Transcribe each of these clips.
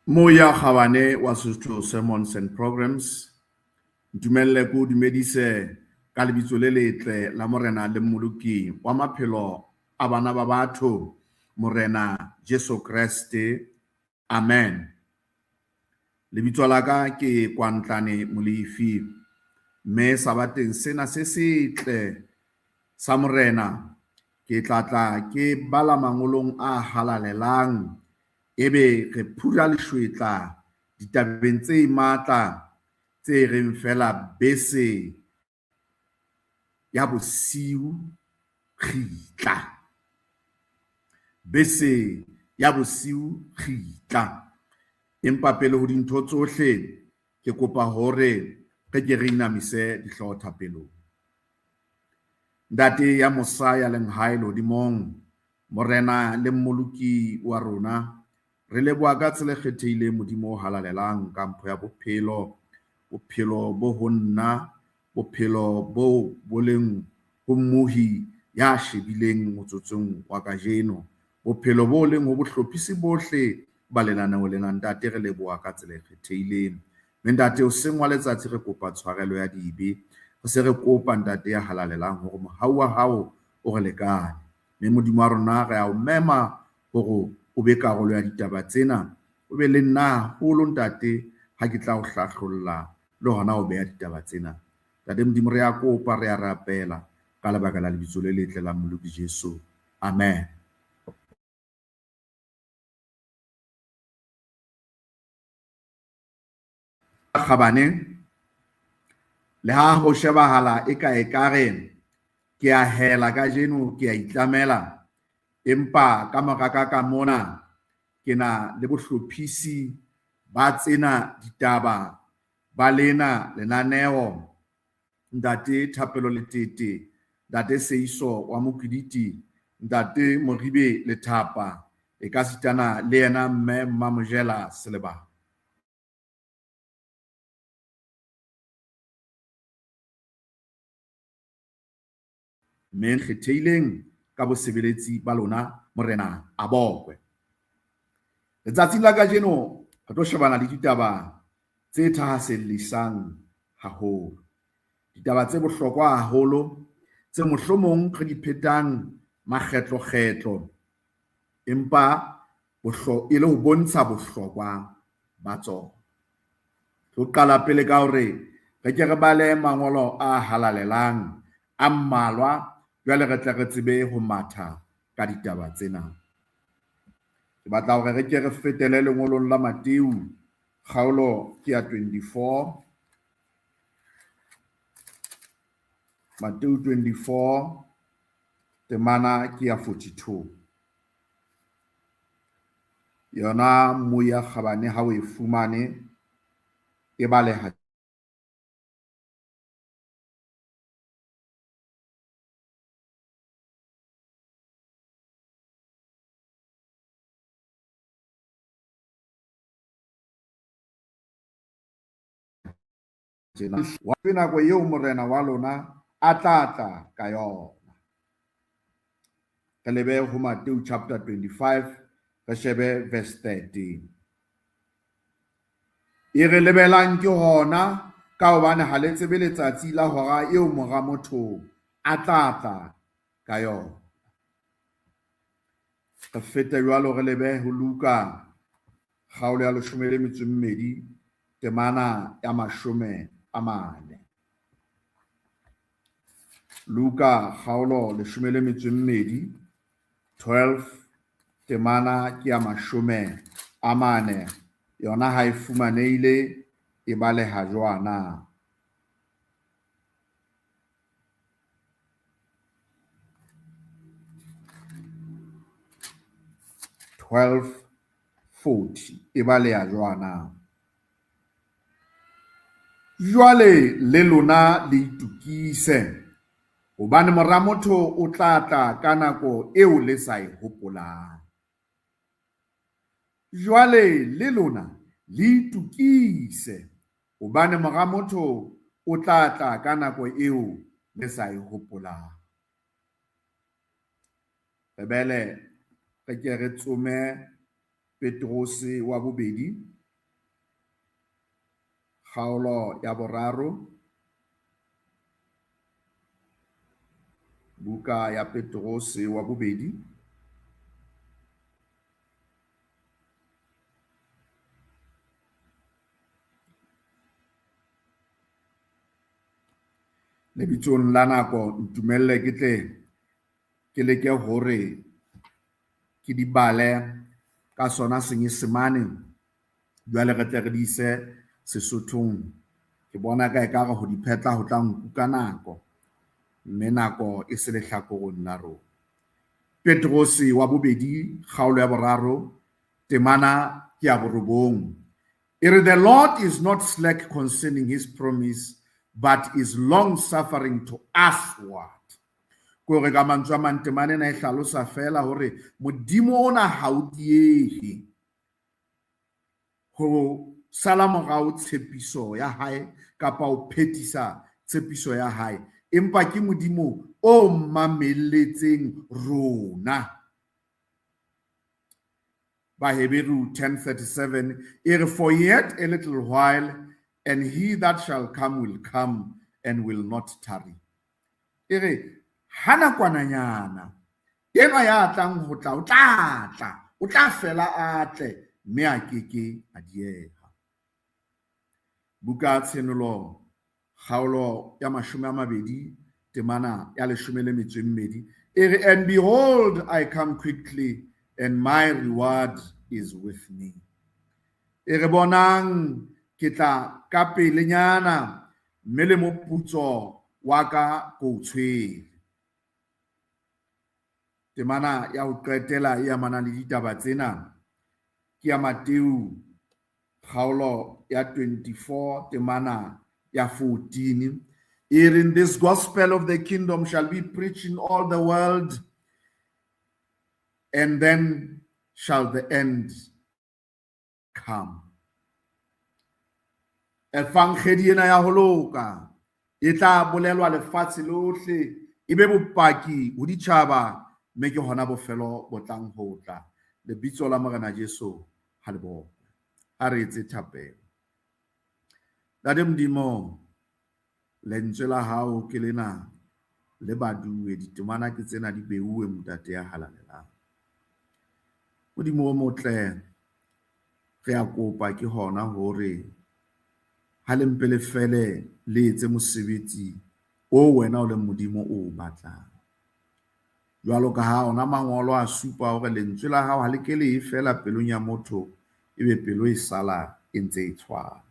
Moya Kgabane wa Sesotho Sermons and Programs, ntumelle ke o dumedise ka lebitso le letle la Morena le Mmoloki wa maphelo a bana ba batho, Morena Jesu Kreste. Amen. Lebitso la ka ke Kwantlane Molefi, mme sabateng sena se setle sa Morena ke tla tla ke bala mangolong a halalelang, ebe re phura leshwetla ditabeng tse matla tse reng fela bese ya bosiu kgitla. Bese ya bosiu kgitla. Empa pele ho dintho tsohle ke kopa hore re ke re inamise dihlooho thapelong. Ntate ya mosa ya leng hae lehodimong, Morena le Mmoloki wa rona, re leboha ka tsela e kgethehileng Modimo o halalelang ka mpho ya bophelo, bophelo bo ho nna, bophelo bo bo leng ho mmohi ya shebileng motsotsong wa kajeno, bophelo bo leng ho bohlophisi bohle ba lenaneo lena. Ntate, re leboha ka tsela e kgethehileng. Mme Ntate, hoseng wa letsatsi re kopa tshwarelo ya dibe. Re se re kopa Ntate ya halalelang hore mohau wa hao o re lekane. Mme Modimo wa rona, re a o mema hore o be karolo ya ditaba tsena, o be le nna haholo Ntate ha ke tla o hlahlolla le hona ho beha ditaba tsena. Ntate Modimo, re a kopa, re a rapela ka lebaka la lebitso le letle la Mmoloki Jesu. Amen. Kgabane, le ha ho shebahala eka ekare ke a hela kajeno, ke a itlamela, empa ka mora ka ka mona ke na le bohlophisi ba tsena ditaba ba lena lenaneo, Ntate Thapelo Letete, Ntate Seiso wa Mokiditi, Ntate Moribe Lethapa, e ka sitana le yena mme Mmamojela Selebana. Mme kgethehileng ka bosebeletsi ba lona, Morena a bokwe. Letsatsing la kajeno re tlo shebana le ditaba tse thahasellisang haholo. Ditaba tse bohlokwa haholo tse mohlomong re di phetang makgetlokgetlo, empa e le ho bontsha bohlokwa ba tsona. Tlo qala pele ka hore re ke re bale mangolo a halalelang a mmalwa, jwale re tle re tsebe ho matha ka ditaba tsena. Ke batla hore re ke re fetele lengolong la Mateu, kgaolo ke ya 24. Mateu 24, temana ke ya 42. Yona mmoyi ya kgabane ha o e fumane e baleha tjena. Wa nako eo Morena wa lona a tla tla ka yona. Re lebe ho Mateu chapter 25, re shebe verse 13. E re lebelang ke hona ka hobane ha le tsebe letsatsi la hora eo Mora motho a tla tla ka yona. Re fete jwalo re lebe ho Luka kgaolo ya leshome le metso e mmedi, temana ya mashome a mane. Luka kgaolo leshome le metso e mmedi, 12, temana ke ya mashome a mane. Yona ha e fumanehile e baleha jwana. 12:40 e baleha jwana. Jwale le lona le itukise, hobane Mora motho o tla tla ka nako eo le sa e hopolang. Jwale le lona le itukise, hobane Mora motho o tla tla ka nako eo le sa e hopolang. Re bele re ke re tsome Petrose wa bobedi, Kgaolo ya boraro. Buka ya Petrose wa bobedi. Lebitsong la nako ntumelle ke tle ke leke hore ke di bale ka sona Senyesemane, jwale re tle re di ise Sesothong. Ke bona ka ekare ho di phetla ho tla nkuka nako, mme nako e se lehlakoreng la rona. Petrose wa bobedi, kgaolo ya boraro, temana ke ya borobong. E re, the Lord is not slack concerning his promise, but is long suffering to usward. Kore ka mantswe a mang temana ena e hlalosa fela hore Modimo ona ha o diehe ho sala morao tshepiso ya hae kapa ho phethisa tshepiso ya hae, empa ke Modimo o mamelletseng rona. Baheberu 10:37 e re, for yet a little while and he that shall come will come and will not tarry. E re ha nakwananyana enwa ya tlang ho tla o tla tla, o tla fela a tle, mme a keke a dieha. Buka Tshenolo kgaolo ya 20 temana ya 12 e re, and behold I come quickly and my reward is with me. E re bonang ke tla ka pelenyana mme le moputso wa ka ko o tshwere. Temana ya ho qetela e amanang le ditaba tsena ke ya Mateu kgaolo ya 24 temana ya 14. E re, this gospel of the kingdom shall be preached in all the world, and then shall the end come. Evangeli ena ya ho loka e tla bolelwa lefatshe lohle, e be bopaki ho ditjhaba, mme ke hona bofelo bo tlang ho tla. Lebitso la Morena Jesu ha le bokwe. A re etse thapelo. Ntate Modimo, lentswe la hao ke lena le baduwe, ditemana ke tsena di beuwe, Ntate ya halalelang. Modimo o motle, re a kopa ke hona hore ha le mpe le fele le etse mosebetsi o wena o leng Modimo o batlang. Jwalo ka ha ona mangolo a supa hore lentswe la hao ha le ke le fela pelong ya motho, ebe pelo e sala e ntse e tshwana.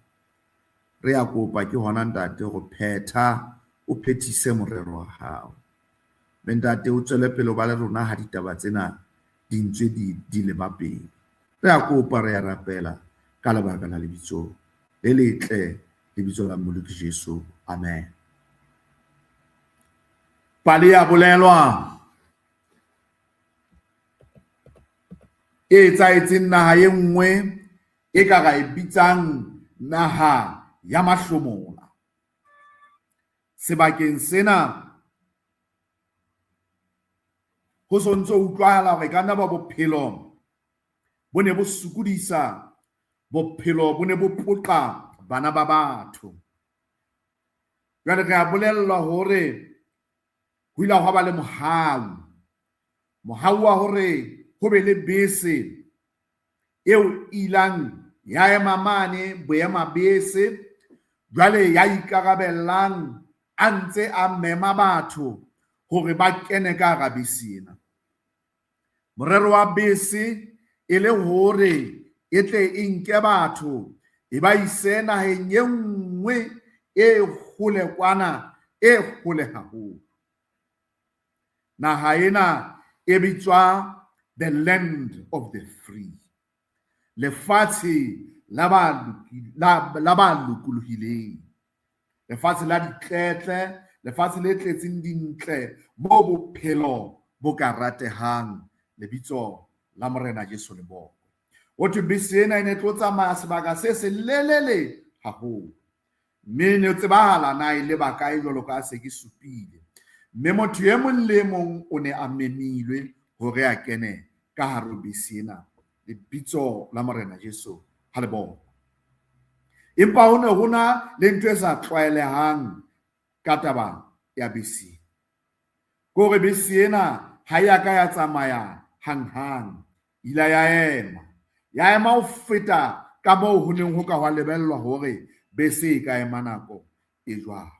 Re a kopa ke hona Ntate hore phetha o phethise morero wa hao. Mme Ntate o tswele pele ho ba le rona ha ditaba tsena di ntse di leba pele. Re a kopa, re a rapela ka lebaka la lebitso le letle, lebitso la Mmoloki Jesu. Amen. Pale ya bolelwa e etsahetseng naha e nngwe e ka ra e bitsang naha ya mahlomola. Sebakeng sena ho so ntso utlwahala hore ka nna ba bophelo bo ne bo sokodisa, bophelo bo ne bo poqa bana ba batho. Jwale re a bolellwa hore ho ile hwa ba le mohau, mohau wa hore ho be le bese eo ilang ya ema mane boema bese, jwale ya ikarabellang a ntse a mema batho hore ba kene ka hara bese ena. Morero wa bese e le hore e tle e nke batho e ba ise naheng e nngwe e hole kwana, e hole haholo. Naha ena e bitswa the land of the free, lefatshe la ba lokolohileng, lefatshe la ditletle, lefatshe le tletseng dintle, moo bophelo bo ka ratehang. Lebitso la Morena Jesu le bokwe. Ho thwe bese ena e ne tlo tsamaya sebaka se selelele haholo, mme ne tsebahala na e le bakae jwalo ka se ke supile. Mme motho e mong le mong o ne a memilwe hore a kene ka hare ho bese ena. Lebitso la Morena Jesu ha le bokwe. Empa ho ne ho na le ntho e sa tlwaelehang ka taba ya bese. Ke hore bese ena ha ya ka ya tsamaya hanghang, ila ya ema. Ya ema ho feta ka moo ho neng ho ka hwa lebellwa hore bese e ka ema nako e jwang.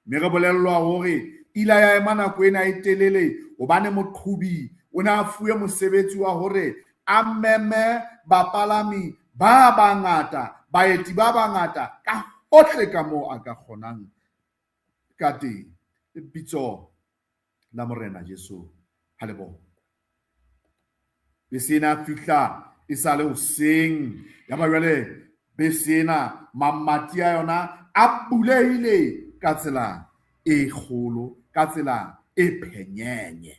Mme re bolellwa hore ila ya ema nako ena e telele hobane moqhobi o ne a fuwe mosebetsi wa hore a meme bapalami ba bangata, baeti ba bangata ka hohle ka moo a ka kgonang ka teng. Lebitso la Morena Jesu ha le bokwe. Bese ena fihla e sa le hoseng, ya ba jwale bese ena mamati a yona a bulehile ka tsela e kgolo, ka tsela e phenyenye.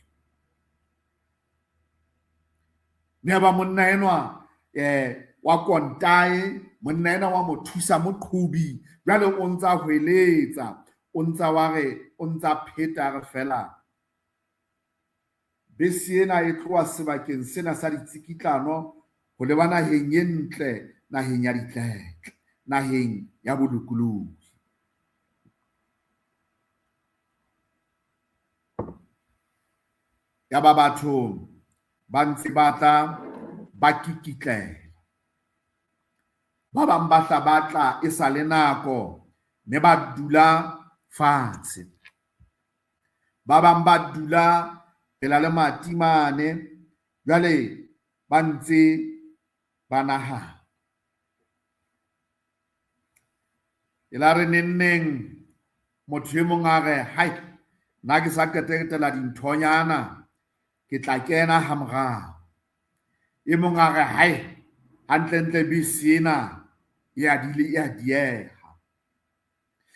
Mme ya ba monna enwa wa kontae, monna enwa wa mo thusa moqhobi, jwale o ntsa hweletsa, o ntsa wa re, o ntsa pheta re fela bese ena e tloha sebakeng sena sa ditsikitlano ho leba naheng e ntle, naheng ya ditletle, naheng ya bolokolohi. Ya ba batho ba ntse ba tla ba kikitlela. Ba bang ba hla ba tla e sa le nako mme ba dula fatshe. Ba bang ba dula pela lemati mane, jwale ba ntse ba nahana. E la re neng motho e mong a re, hai, nna ke sa qetetela dinthonyana, ke tla kena ha morao. E mong a re, hai, hantlentle bese ena e a dieha.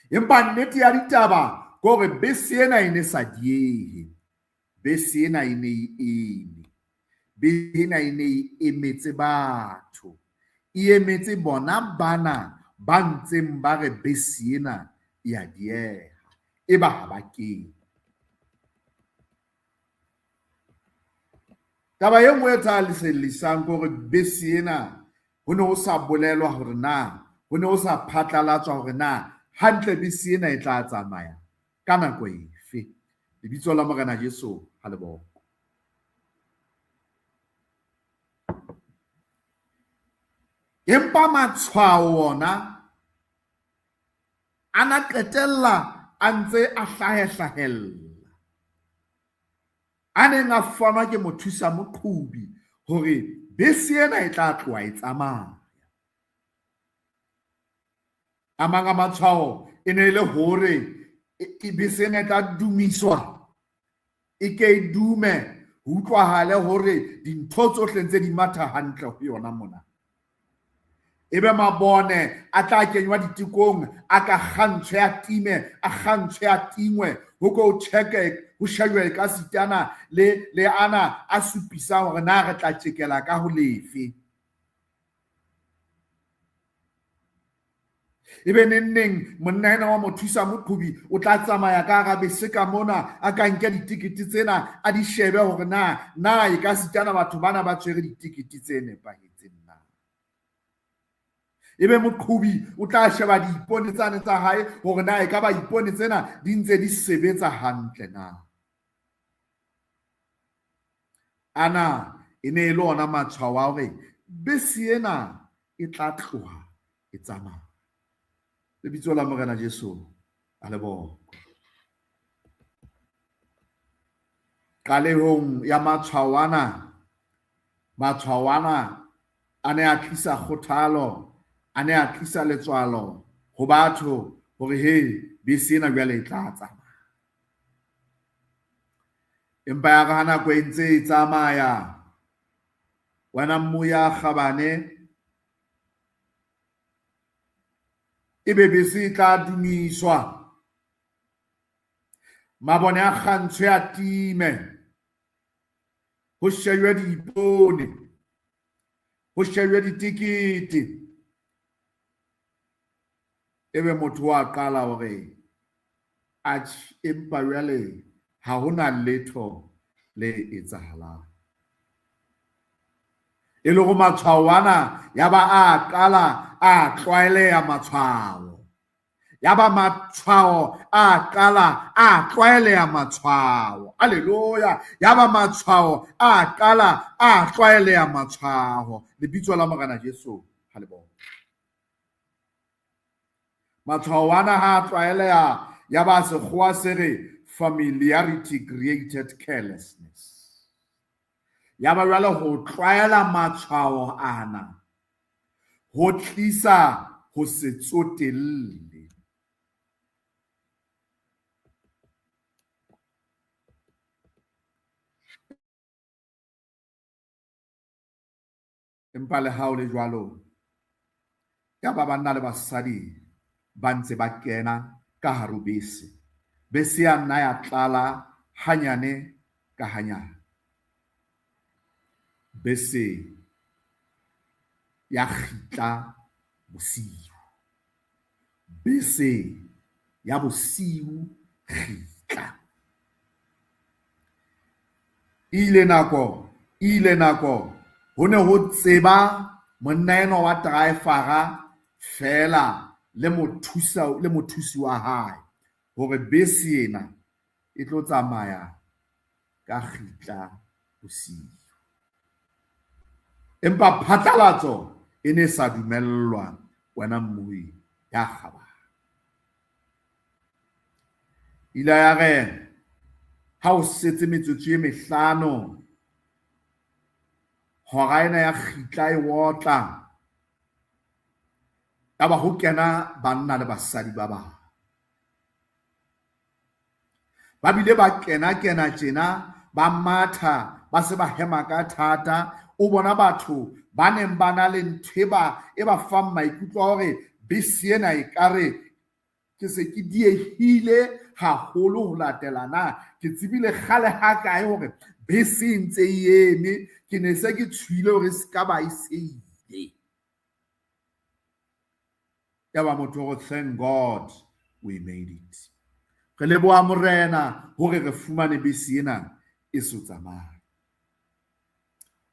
Empa nnete ya ditaba ke hore bese ena e ne sa diehe. Bese ena e ne e eme. Bese ena e ne e emetse batho. E emetse bona bana ba ntseng ba re bese ena e a dieha. Eba ha ba kene. Taba e nngwe e thahasellisang ke hore bese ena ho ne ho sa bolelwa hore na, ho ne ho sa phatlalatswa hore na hantle bese ena e tla tsamaya ka nako efe. Lebitso la Morena Jesu ha le bokwe. Empa matshwao ona a na qetella a ntse a hlahehlahella, a neng a fanwa ke mothusa moqhobi hore bese ena e tla tloha e tsamaya. A mang a matshwao e ne e le hore bese ena e tla dumiswa, e ke e dume, ho utlwahale hore dintho tsohle ntse di matha hantle ho yona mona. Ebe mabone a tla kenywa ditekong, a ka kgantshwe a time, a kgantshwe a tingwe, ho ko check-e, ho shejwe ka sitana le ana a supisang hore na re tla tjekela ka ho lefe. Ebe neng neng monna ena wa mothusa moqhobi o tla tsamaya ka hara bese ka mona, a ka nke ditekete tsena, a di shebe hore na e ka sitana batho bana ba tshwere ditekete tse nepahetseng na. Ebe moqhobi o tla sheba diipone tsane tsa hae hore na e ka ba ipone tsena di ntse di sebetsa hantle na. Ana e ne e le ona matshwao a hore bese ena e tla tloha e tsamaya. Lebitso la Morena Jesu a le bokwe. Qalehong ya matshwao ana, matshwao ana a ne a tlisa kgothalo, a ne a tlisa letswalo ho batho hore he, bese ena jwale e tla tsamaya. Empa ya re ha nako e ntse e tsamaya, wena mmoya kgabane, ebe bese e tla dumiswa, mabone a kgantshwe a time, ho shejwe diipone, ho shejwe ditekete, ebe motho wa qala hore atjhe, empa jwale ha hona letho le etsahalang. E le go matshwao ana ya ba a qala a tlwaeleha matshwao. Ya ba matshwao a qala a tlwaeleha matshwao. Haleluya. Ya ba matshwao a qala a tlwaeleha matshwao. Lebitso la Morena Jesu ha le bone. Matshwao ana ha a tlwaeleha ya ba sekgowa se re familiarity created carelessness. Ya ba jwale ho tlwaela matshwao ana ho tlisa ho se tsotelle. Empa le ha o le jwalo, ya ba banna le basadi ba ntse ba kena ka hare ho bese. Bese ya nna ya tlala hanyane ka hanyane. Bese ya kgitla bosiu. Bese ya bosiu kgitla. Ile nako, ile nako ho ne ho tseba monna enwa wa driver feela le mothusa le mothusi wa hae hore bese ena e tlo tsamaya ka kgitla bosiu. Empa phatlalatso e ne sa dumellwa wena mmui ya kgabane. Ile ya re ha o setse metsotso e mehlano hora ena ya kgitla e otla, yaba ho kena banna le basadi ba bang. Ba bile ba kena-kena tjena, ba matha, ba se ba hema ka thata. O bona batho ba neng ba na le ntho e ba fang maikutlo a hore bese ena ekare ke se ke diehile haholo ho latela na. Ke tsebile kgale ha kae hore bese e ntse e eme, ke ne se ke tshohile hore se ka ba e seile. Yaba motho o re, thank God we made it. Re leboha Morena hore re fumane bese ena e so tsamaye.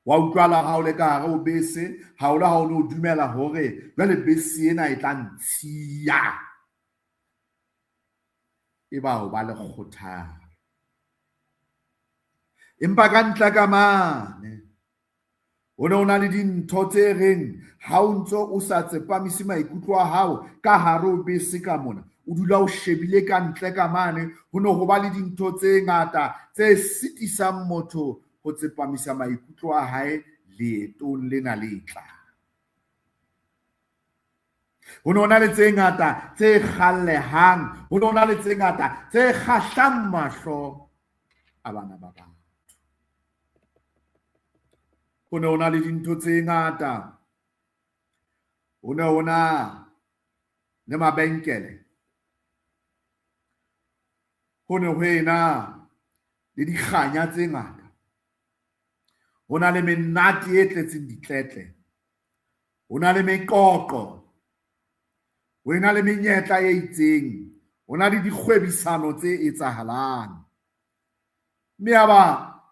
Wa utlwala ha o le ka hare ho bese, ha o le ha o ne o dumela hore jwale bese ena e tla ntshiya. E ba o ba le kgothalo. Empa ka ntle ka mane ho ne ho na le dintho tse reng ha o ntso o sa tsepamise maikutlo a hao ka hare ho bese ka mona, o dula o shebile ka ntle ka mane, ho ne ho ba le dintho tse ngata tse sitisang motho ho tsepamisa maikutlo a hae leetong lena le tlang. Ho ne ho na le tse ngata tse kgallehang, ho ne ho na le tse ngata tse kgahlang mahlo a bana ba batho. Ho ne ho na le dintho tse ngata. Ho ne ho na le mabenkele. Ho ne ho ena le dikganya tse ngata. Ho na le menate e tletseng ditletle. Ho na le meqoqo. Ho ena le menyetla e itseng. Ho na le dikgwebisano tse etsahalang. Mme ya ba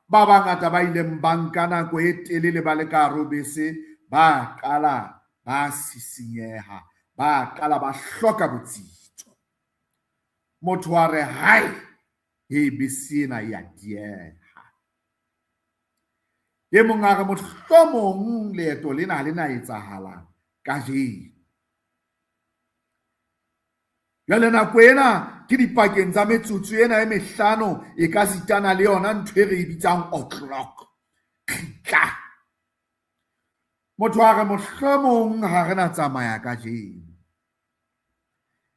ba bangata ba ileng ba nka nako e telele ba le ka hare ho bese, ba qala ba sisinyeha, ba qala ba hloka botsitso. Motho a re, hai, he bese ena e a dieha. E mong a re, mohlomong leeto lena ha le na etsahala kajeno. Jwale nako ena ke dipakeng tsa metsotso ena e mehlano e ka sitana le yona ntho e re e bitsang o'clock. Kgitla. Motho a re mohlomong ha re na tsamaya kajeno.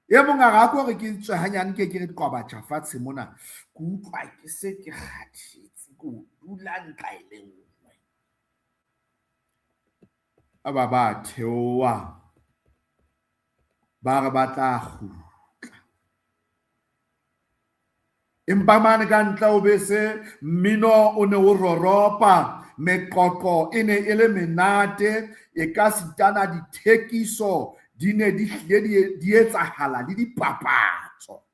E mong a re a ko re ke tswe hanyane ke ke re qwabatjha fatshe mona. Ke utlwa ke se ke kgathetse, ke o dula nqa e le nngwe. A ba ba theoha. Ba re ba tla kgutla. Empa mane ka ntle ho bese, mmino o ne o roropa, meqoqo e ne e le menate, e ka sitana dithekiso di ne di hlile di etsahala le dipapatso.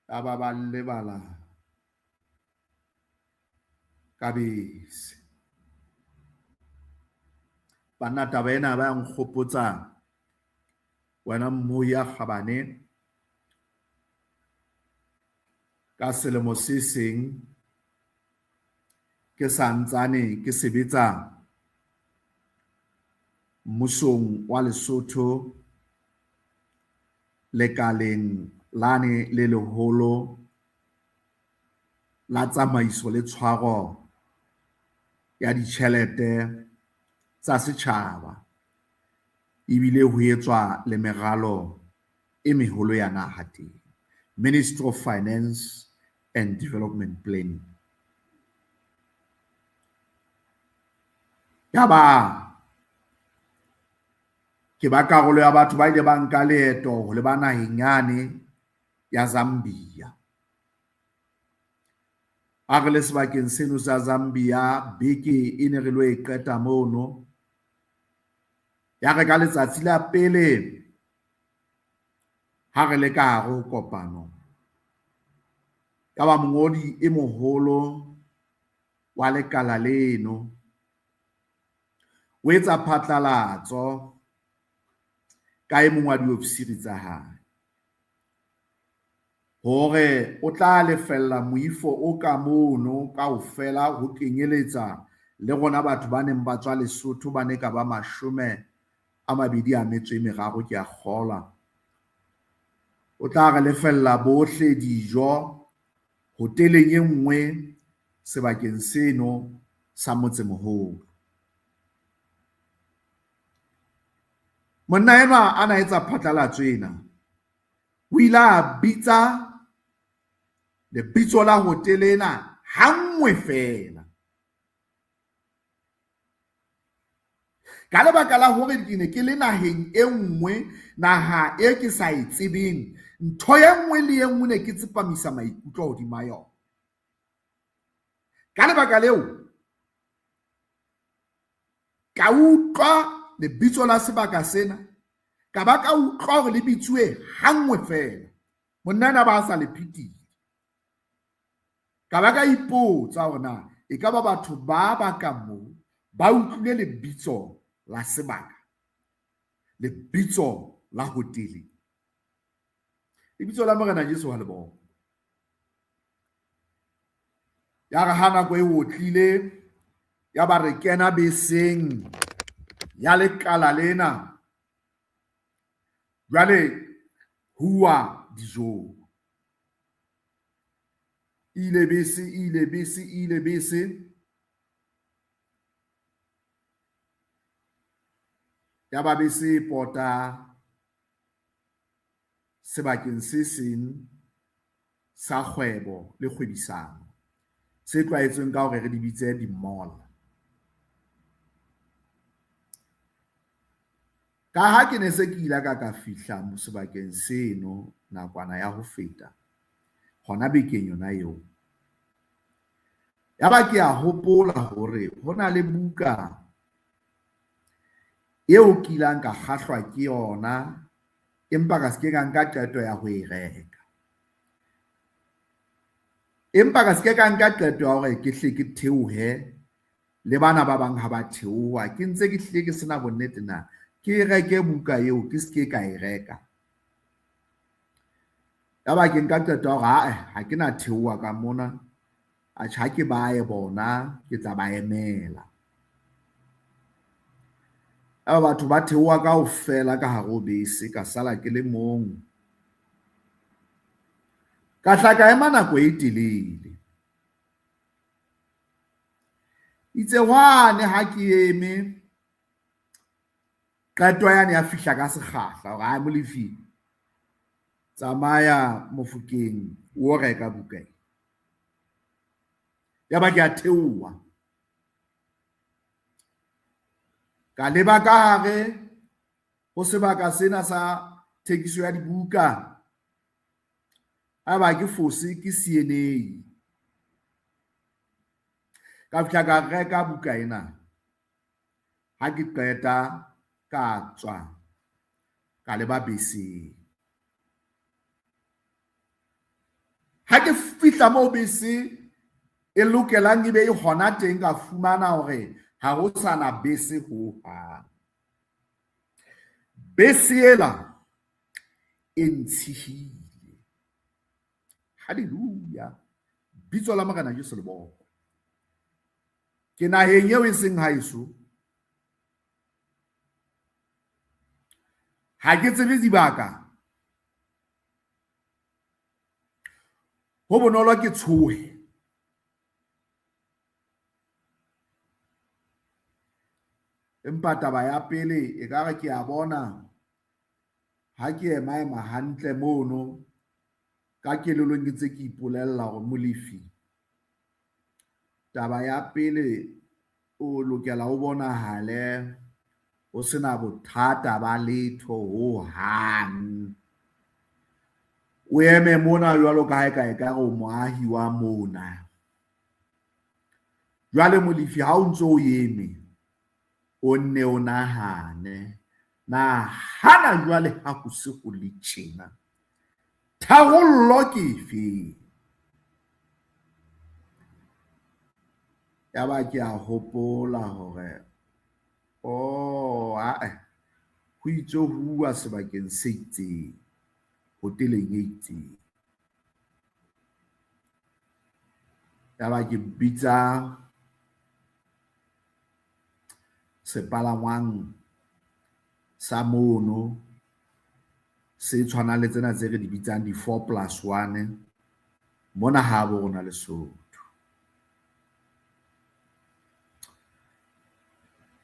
Ba ba lebala Ka bese. Banna, taba ena ba nkgopotsa wena mmohi ya kgabane ka selemo se seng ke santsane ke sebetsa mmusong wa Lesotho lekaleng lane le leholo la tsamaiso le tshwaro ya ditjhelete tsa setjhaba, ebile ho etswa le meralo e meholo ya naha teng, Ministry of Finance and Development Planning. Yaba ke ba karolo ya batho ba ile ba nka leeto ho leba naheng yane ya Zambia. A re le sebakeng seno sa Zambia, beke e ne re lo e qeta mono. Ya re ka letsatsi la pele ha re le ka hare ho kopano, ya ba mongodi e moholo wa lekala leno o etsa phatlalatso ka e mong wa diofisiri tsa hae hore o tla lefella moifo o ka mono kaofela, ho kenyeletsa le rona batho ba neng ba tswa Lesotho ba ne ka ba 23, ke a kgolwa. O tla re lefella bohle dijo hoteleng e nngwe sebakeng seno sa motsemoholo. Monna enwa a na etsa phatlalatso ena, o ile a bitsa lebitso la hotele ena hanngwe feela. Ka lebaka la hore ke ne ke le naheng e nngwe, naha e ke sa e tsebeng, ntho e nngwe le e nngwe ne ke tsepamisa maikutlo hodima yona. Ka lebaka leo, ka utlwa lebitso la sebaka sena, ka ba ka utlwa hore le bitsuwe hanngwe feela. Monna ena ba sa le phetile. Ka ba ka ipotsa hore na e ka ba batho ba ba ka moo ba utlwile lebitso la sebaka, lebitso la hotele, lebitso la Morena Jesu ha le bona. Ya re ha nako e otlile, ya ba re kena beseng ya lekala lena, jwale huwa dijong. Ile bese, ile bese, ile bese. Ya ba bese e pota sebakeng se seng sa kgwebo le kgwebisano se tlwaetsweng ka hore re di bitse di-mall. Ka ha ke ne se ke ile ka fihla sebakeng seno nakwana ya ho feta, hona bekeng yona eo, ya ba ke a hopola hore ho na le buka eo ke ilang ka kgahlwa ke yona, empa ka se ke ka nka qeto ya ho e reka. Empa ka se ke ka nka qeto ya hore ke hle ke theohe le bana ba bang ha ba theoha, ke ntse ke hlile ke sena bonnete na ke reke buka eo, ke se ke ka e reka. Ya ba ke nka qeto ya hore ae, ha ke na theoha ka mona, atjhe ha ke ba ye bona ke tla ba emela. Ya ba batho ba theoha kaofela ka hare ho bese, ka sala ke le mong. Ka hla ka ema nako e telele. Itse hwane ha ke eme, qeto yane ya fihla ka sekgahla hore ae Molefi, tsamaya Mofokeng o reka buka ena. Ya ba ke a theoha. Ka leba ka hare ho sebaka sena sa thekiso ya dibuka. A ba ke fose ke CNA. Ka fihla ka reka buka ena. Ha ke qeta ka tswa ka leba beseng. Ha ke fihla moo bese E lokelang e be e hona teng, ka fumana hore ha ho sa na bese hohang. Bese ela e ntshihile. Hallelujah. Bitso la Morena Jesu le bokwe. Ke naheng eo e seng haeso. Ha ke tsebe dibaka. Ho bonolo ke tshohe. Empa taba ya pele e ka re ke a bona ha ke ema ema hantle mono ka kelellong ke ntse ke ipolella hore Molefi taba ya pele o lokela o bonahale o sena bothata ba letho hohang. O eme mona jwalo ka ha e ka e ka re o moahi wa mona. Jwale Molefi ha o ntso o eme o nne o nahane na hana jwale ha ho se ho le tjena tharollo ke efe? Yaba ke a hopola hore oh ae ho itse huwa sebakeng se itseng hoteleng e itseng. Yaba ke bitsa sepalangwang sa mono se tshwanang le tsena tse re di bitsang di-4+1 mona habo rona Lesotho.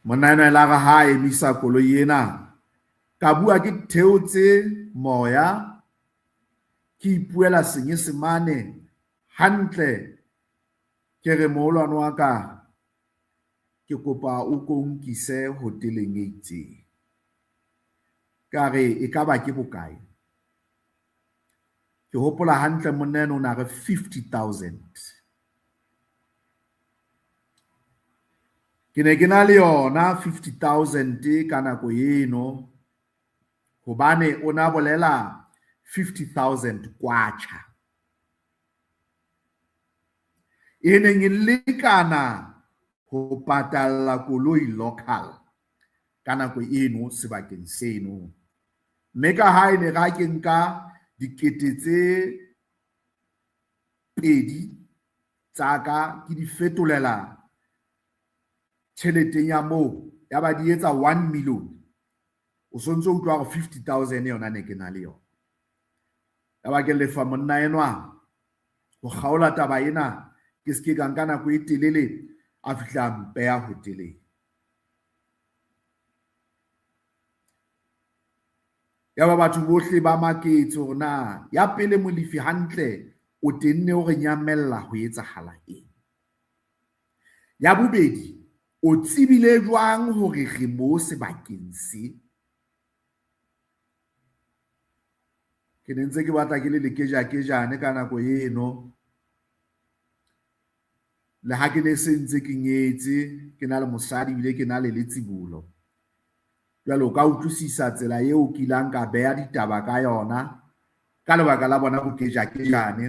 Monna enwa e la re ha a emisa koloi ena, ka bua ke theotse moya, ke ipuela Senyesemane hantle, ke re moholwane wa ka ke kopa o ko nkise hoteleng e itseng. Ka re e ka ba ke bokae? Ke hopola hantle monna eno o na re 50,000. Ke ne ke na le yona 50,000 ka nako eno hobane o na bolela 50,000 kwacha. E neng e lekana ho patalla koloi local ka nako eno sebakeng seno. Mme ka ha e ne ra ke nka dikete tse pedi tsa ka ke di fetolela tjheleteng ya moo ya ba di etsa 1 million, o sontse o utlwa hore 50,000 yona ne ke na le yona. Ya ba ke lefa monna enwa ho kgaola taba ena, ke se ke ka nka nako e telele, a fihla a mpeha hoteleng. Ya ba batho bohle ba maketse hore na ya pele Molefi hantle o tenne o re nyamella ho etsahala eng. Ya bobedi, o tsebile jwang hore re mo sebakeng se? Ke ne ntse ke batla ke le lekejakejane ka nako eno. Le ha ke ne se ntse ke nyetse, ke na le mosadi ebile ke na le letsibolo. Jwale o ka utlwisisa tsela eo ke ilang ka beha ditaba ka yona ka lebaka la bona bokejakejane.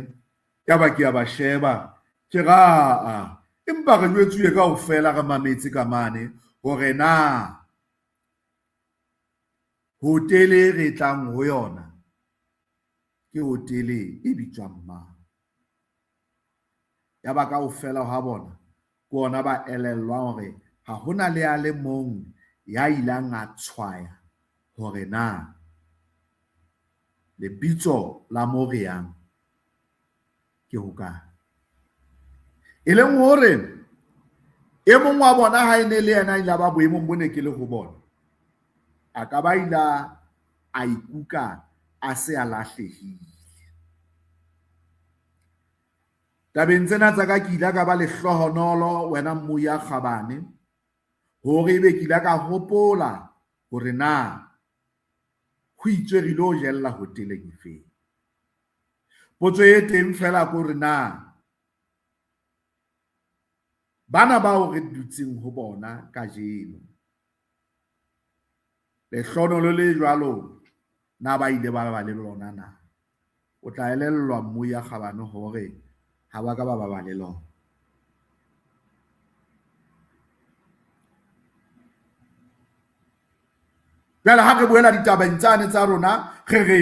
Yaba ke a ba sheba, ke ra a, empa re jwetsuwe kaofela re mametse ka mane hore na hotele e re tlang ho yona ke hotele e bitswang mang. Yaba kaofela ha bona ke ona ba elellwang hore ha hona le a le mong ya ilang a tshwaya hore na lebitso la mo re yang ke hokae. E leng hore e mong wa bona ha e ne le yena ile ba boemong bo ne ke le ho bona, a ka ba ila a ikuka a se a lahlehile. Tabeng tsena tsa ka ke ile ka ba lehlohonolo wena mmui ya kgabane hore ebe ke ile ka hopola hore na ho itswe re ilo jella hoteleng efeng. Potso e teng fela ke hore na bana bao re dutseng ho bona kajeno lehlohonolo le jwalo na ba ile ba ba le lona na? O tla elellwa mmui ya kgabane hore ha ba ka ba ba ba le lona. Jwale ha re boela ditabeng tsane tsa rona, re re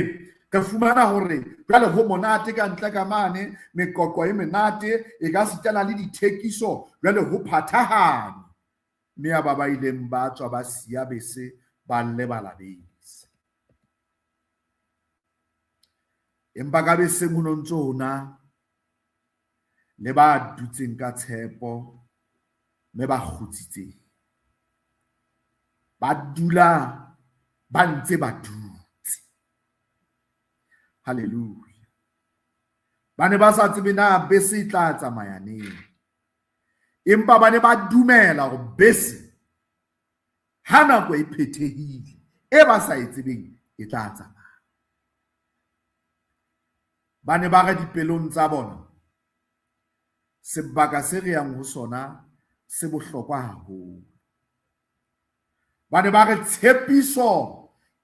re fumana hore jwale ho monate ka ntle ka mane, meqoqo e menate, e ka sitana le dithekiso, jwale ho phathahane. Mme ya ba ba ileng ba tswa ba siya bese, ba lebala bese. Empa ka beseng ho no ntso ho na le ba dutseng ka tshepo mme ba kgutsitseng. Ba dula ba ntse ba dutse. Hallelujah. Ba ne ba sa tsebe na bese e tla tsamaya neng. Empa ba ne ba dumela hore bese ha nako e phethehile e ba sa e tsebeng e tla tsamaya. Ba ne ba re dipelong tsa bona, sebaka se re yang ho sona se bohlokwa haholo. Ba ne ba re tshepiso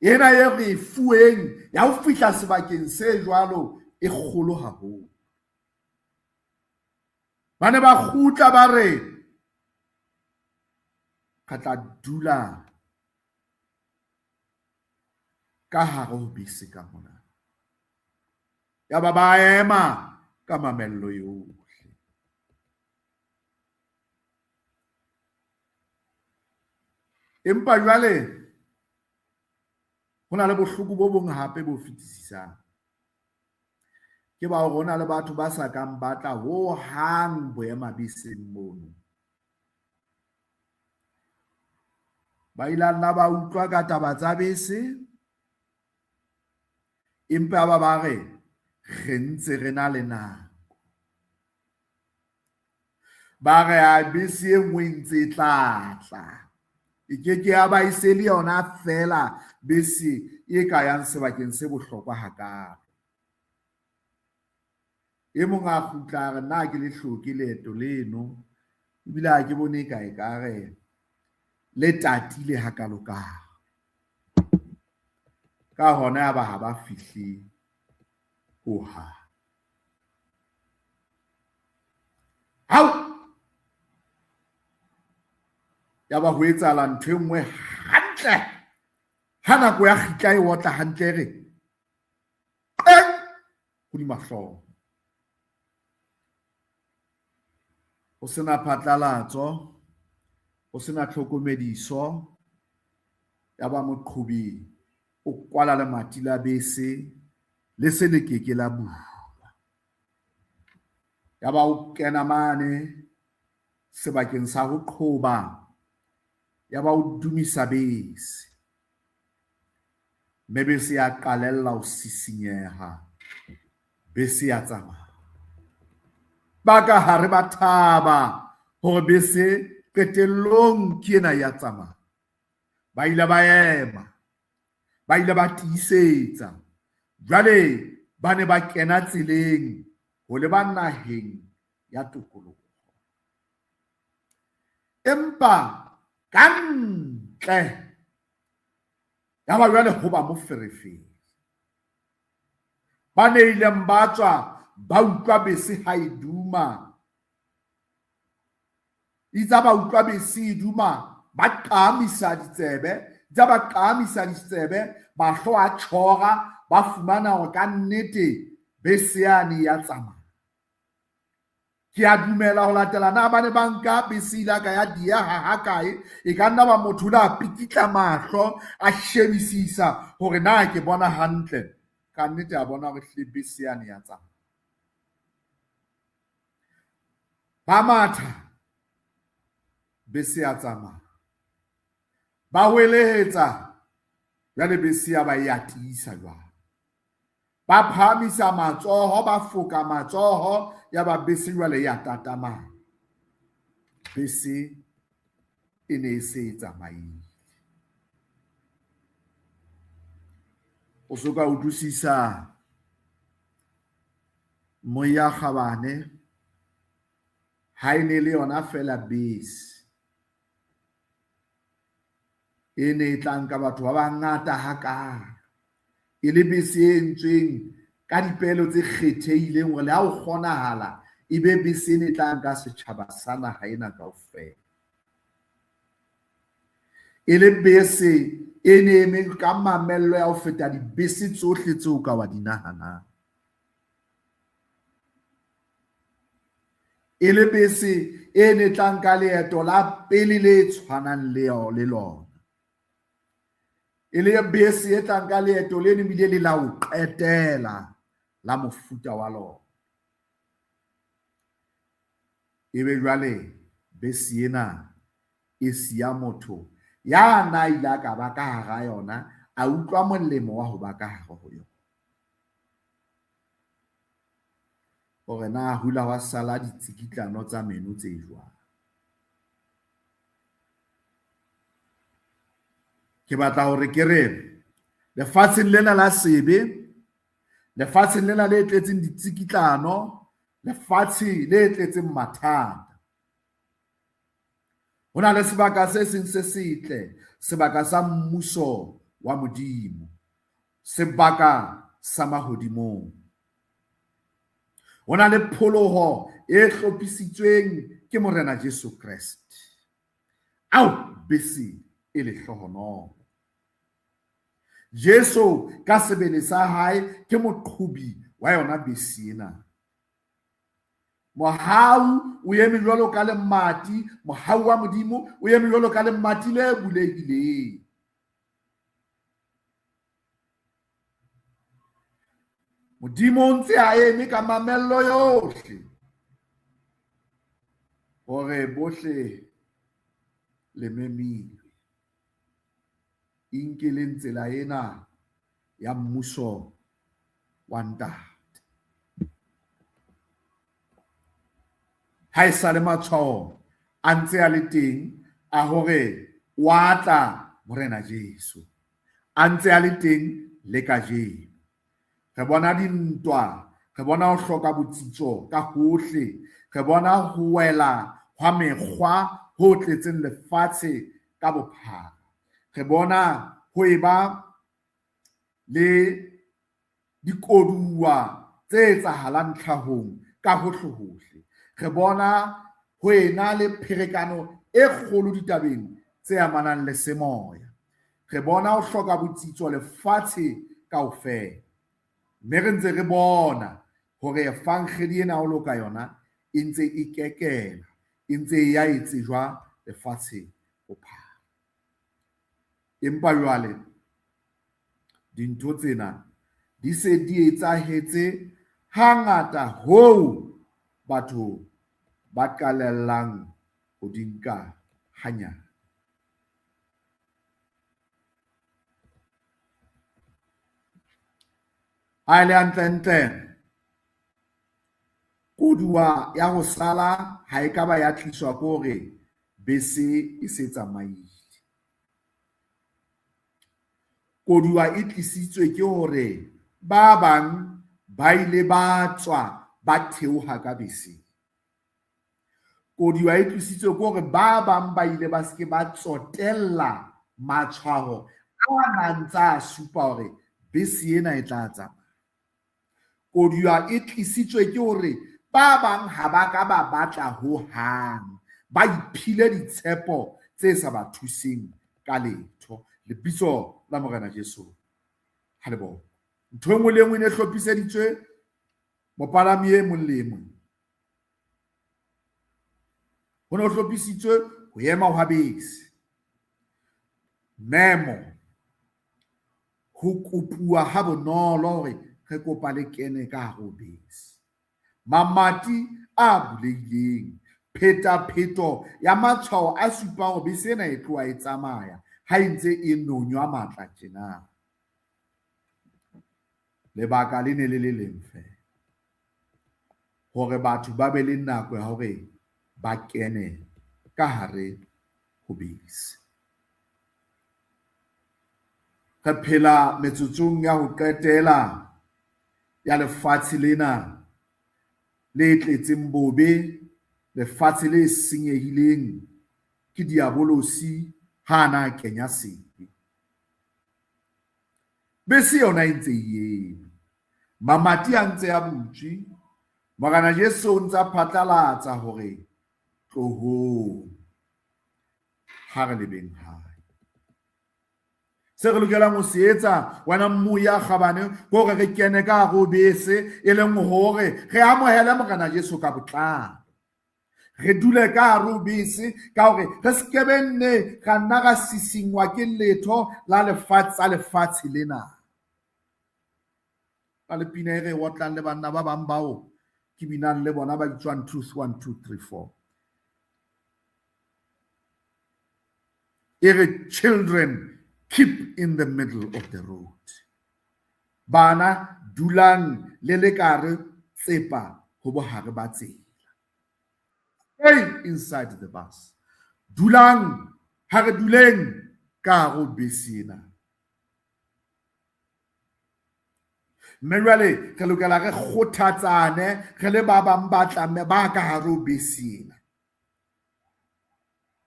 ena e re e fuweng ya ho fihla sebakeng se jwalo e kgolo haholo. Ba ne ba kgutla ba re re tla dula ka hare ho bese ka mona. Yaba ba ema ka mamello yohle. Empa jwale ho na le bohloko bo bong hape bo fetisisang. Ke ba hore ho na le batho ba sa kang ba tla ho hang boema beseng mono. Ba ile nna ba utlwa ka taba tsa bese, empa ba ba re re ntse re na le nako. Ba re a bese e nngwe e ntse e tla tla. E ke ke ya ba e se le yona fela bese e ka yang sebakeng se bohlokwa hakalo. E mong a kgutla a re nna ha ke le hloke leeto leno, ebile ha ke bone e ka e ka re le tatile hakalokalo. Ka hona ya ba ha ba fihle hohang. Hao! Ya ba ho etsahala ntho e nngwe hantle. Ha nako ya kgitla e otla hantle e re qeng hodima hlooho. Ho sena phatlalatso, ho sena tlhokomediso, ya ba moqhobi o kwala lemati la bese le se le keke la bulwa. Ya ba o kena mane sebakeng sa ho qhoba, ya ba o dumisa bese. Mme bese ya qalella ho sisinyeha, bese ya tsamaya. Ba ka hare ba thaba hore bese qetellong ke ena ya tsamaya. Ba ile ba ema, ba ile ba tiisetsa. Jwale ba ne ba kena tseleng ho leba naheng ya tokoloho. Empa ka ntle ya ba jwale ho ba moferefere. Ba ne ileng ba tswa ba utlwa bese ha e duma. Itse ba utlwa bese e duma, ba qamisa ditsebe, itse ba qamisa ditsebe, mahlo a tjhora, ba fumana hore ka nnete bese yane ya tsamaya. Ke a dumela ho latela na ba ne ba nka bese ile ka ya dieha ha kae, e ka nna ba motho o ne a pikitla mahlo, a shebisisa hore na ke bona hantle. Ka nnete a bona hore hlile bese yane ya tsamaya. Ba matha, bese ya tsamaya. Ba hwelehetsa, jwale bese ya ba e ya tiisa jwale. Ba phahamisa matsoho, ba foka matsoho, ya ba bese jwale ya tatamana. Bese e ne e se e tsamaile. O so ka utlwisisa moya kgabane ha e ne le yona fela bese e ne e tla nka batho ba bangata hakalo, e le bese e entsweng ka dipehelo tse kgethehileng hore le ha ho kgonahala e be bese e ne e tla nka setjhaba sa naha ena kaofela. E le bese e ne eme ka mamello ya ho feta dibese tsohle tseo ka wa di nahanang. E le bese e ne tlang ka leeto la pele le tshwanang le lona. E le bese e tlang ka leeto le ebile le la ho qetela la mofuta wa lona. Ebe jwale bese ena e siya motho ya na ile a ka ba ka hara yona, a utlwa molemo wa ho ba ka hare ho yona. Hore na hula wa sala ditsikitlano tsa meno tse jwang. Ke batla hore ke re lefatsheng lena la sebe, lefatsheng lena le tletseng ditsikitlano, lefatshe le tletseng mathata, ho na le sebaka se seng se setle, sebaka sa mmuso wa Modimo, sebaka sa mahodimong. Ho na le pholoho e hlophisitsweng ke Morena Jesu Kreste. Ao bese e lehlohonolo. Jesu ka sebele sa hae ke moqhobi wa yona bese ena. Mohau o eme jwalo ka lemati, mohau wa Modimo o eme jwalo ka lemati le bulehileng. Modimo o ntse a eme ka mamello yohle hore bohle le memilwe. Inkeleng tsela ena ya mmuso wa Ntate. Ha e sa le matshwao a ntse a le teng a hore wa tla Morena Jesu, a ntse a le teng le kajeno. Re bona dintwa, re bona ho hloka botsitso ka hohle, re bona ho wela hwa mekgwa ho tletseng lefatshe ka bophara. Re bona ho eba le dikoduwa tse etsahalang tlhahong ka hohlehohle. Re bona ho ena le pherekano e kgolo ditabeng tse amanang le semoya. Re bona ho hloka botsitso lefatshe kaofela. Mme re ntse re bona hore evangeli ena ho loka yona e ntse e kekela, e ntse e ya e tsejwa lefatshe bophara. Empa jwale dintho tsena di se di etsahetse hangata hoo batho ba qalellang ho di nka hanyane. Ha e le hantlentle, koduwa ya ho sala ha e ka ba ya tliswa ke hore bese e se tsamaile. Koduwa e tlisitswe ke hore ba bang ba ile ba tswa ba theoha ka beseng. Koduwa e tlisitswe ke hore ba bang ba ile ba se ke ba tsotella matshwao a nang tsa supa hore bese ena e tla tsamaya. Koduwa e tlisitswe ke hore ba bang ha ba ka ba batla ho hang, ba iphile ditshepo tse sa ba thuseng ka letho. Lebitso la Morena Jesu ha le bone. Ntho e nngwe le e nngwe e ne hlophiseditswe mopalami e mong le e mong. Ho ne ho hlophisitswe ho ema hwa bese. Memo, ho kopuwa ha bonolo hore re kopa le kene ka hare ho bese. Mamati a bulehileng, phetapheto ya matshwao a supang hore bese ena e tloha e tsamaya ha e ntse e nonywa matla tjena. Lebaka le ne le le leng feela, hore batho ba be le nako ya hore ba kene ka hare ho bese. Re phela metsotsong ya ho qetela ya lefatshe lena le tletseng bobe, lefatshe le senyehileng ke diabolosi ha na kenya sebe. Bese yona e ntse e eme, mamati a ntse a butswe, Morena Jesu o ntse a phatlalatsa hore tlohong, ha re lebeng hae. Se re lokelang ho se etsa, wena mmuyi ya kgabane, ke hore re kene ka hare ho bese, e leng hore re amohele Morena Jesu ka botlalo. Re dule ka hare ho bese ka hore re se ke be nne ra nna ra sisingwa ke letho la lefatshe tsa lefatshe lena. Ka le pina e re e otlang le banna ba bang bao ke binang le bona ba bitswang Truth 1 2 3 4. E re, children, keep in the middle of the road. Bana, dulang le le kare tsepa ho bohare ba tsela. Stay inside the bus. Dulang, ha re duleng ka hare ho bese ena. Mme jwale re lokela re kgothatsane re le ba bang ba tlamme ba ka hare ho bese ena.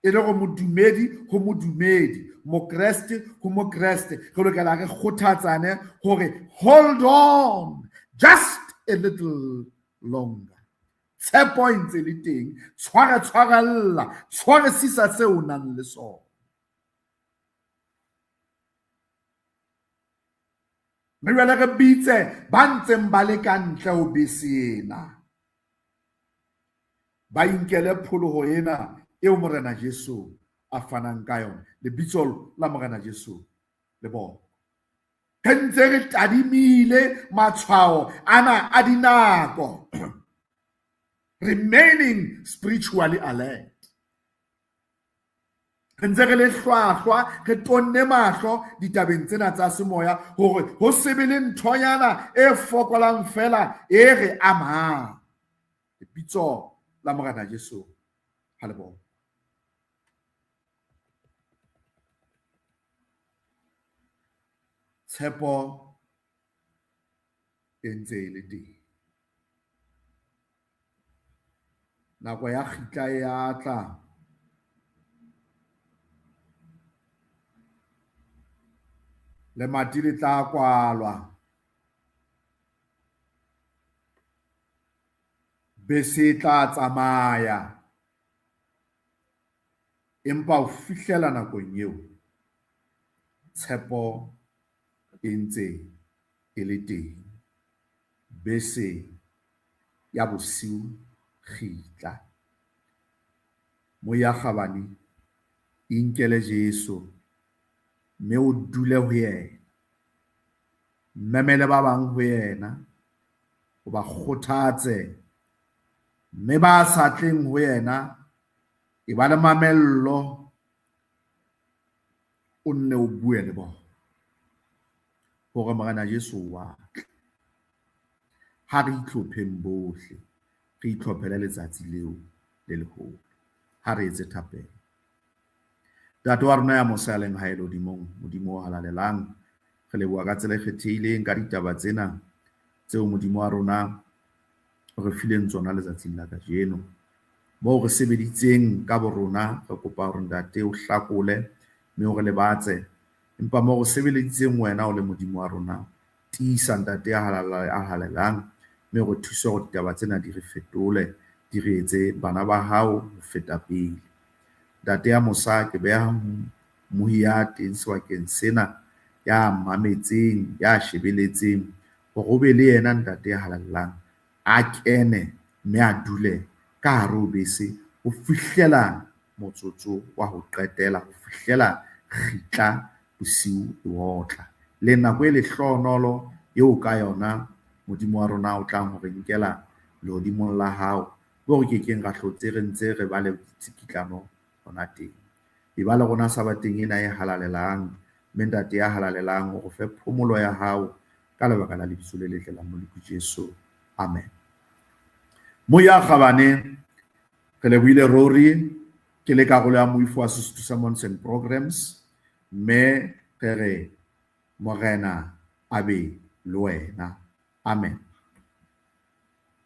E le gore modumedi ho modumedi, mokreste ho mokreste, re lokela re kgothatsane hore hold on just a little longer. Tshepo e ntse le teng, tshware tshwarella, tshwaresisa seo o nang le sona. Mme jwale re bitse ba ntseng ba le ka ntle ho bese ena, ba inkele pholoho ena eo Morena Jesu a fanang ka yona. Lebitso la Morena Jesu le bona. Re ntse re tadimile matshwao ana a dinako, remaining spiritually alert. Re ntse re le hlwahlwa, re tonne mahlo ditabeng tsena tsa semoya hore ho se be le nthonyana e fokolang fela e re amang. Lebitso la Morena Jesu ha le bona. Tshepo e ntse e le teng. Nako ya kgitla e a tla. Lemati le tla kwalwa. Bese e tla tsamaya. Empa ho fihlela nakong eo, tshepo e ntse e le teng. Bese ya bosiu kgitla. Moya kgabane, inkele Jesu mme o dule ho yena. Memele ba bang ho yena, o ba kgothatse, mme ba sa tleng ho yena, e ba le mamello, o nne o bue le bona hore Morena Jesu wa tla. Ha re itlhopheng bohle, re itlhophele letsatsi leo le leholo. Ha re etse thapelo. Ntate wa rona ya mosa ya leng hae lehodimong, Modimo o halalelang, re leboha ka tsela e kgethehileng ka ditaba tsena tseo Modimo wa rona o re fileng tsona letsatsing la kajeno. Moo re sebeditseng ka borona, re kopa hore Ntate o hlakole mme o re lebatse. Empa moo re sebeleditseng wena o le Modimo wa rona, tiisa Ntate ya halalelang mme o re thuse hore ditaba tsena di re fetole, di re etse bana ba hao ho feta pele. Ntate ya mosa, ke beha mohi ya teng sebakeng sena, ya mametseng, ya shebeletseng, hore o be le yena Ntate ya halalelang, a kene mme a dule ka hare ho bese ho fihlela motsotso wa ho qetela, ho fihlela kgitla bosiu e otla. Le nako e lehlohonolo eo ka yona Modimo wa rona o tlang ho re nkela lehodimong la hao, bo re kekeng ra hlotse re ntse re ba le ditsikitlano hona teng. E ba le rona sabateng ena e halalelang, mme Ntate ya halalelang o re fe phomolo ya hao ka lebaka la lebitso le letle la Moloko Jesu. Amen. Moya kgabane, re lebohile ruri ke le karolo ya moifo wa Sesotho Sermons and Programs, mme re re Morena a be le wena. Amen.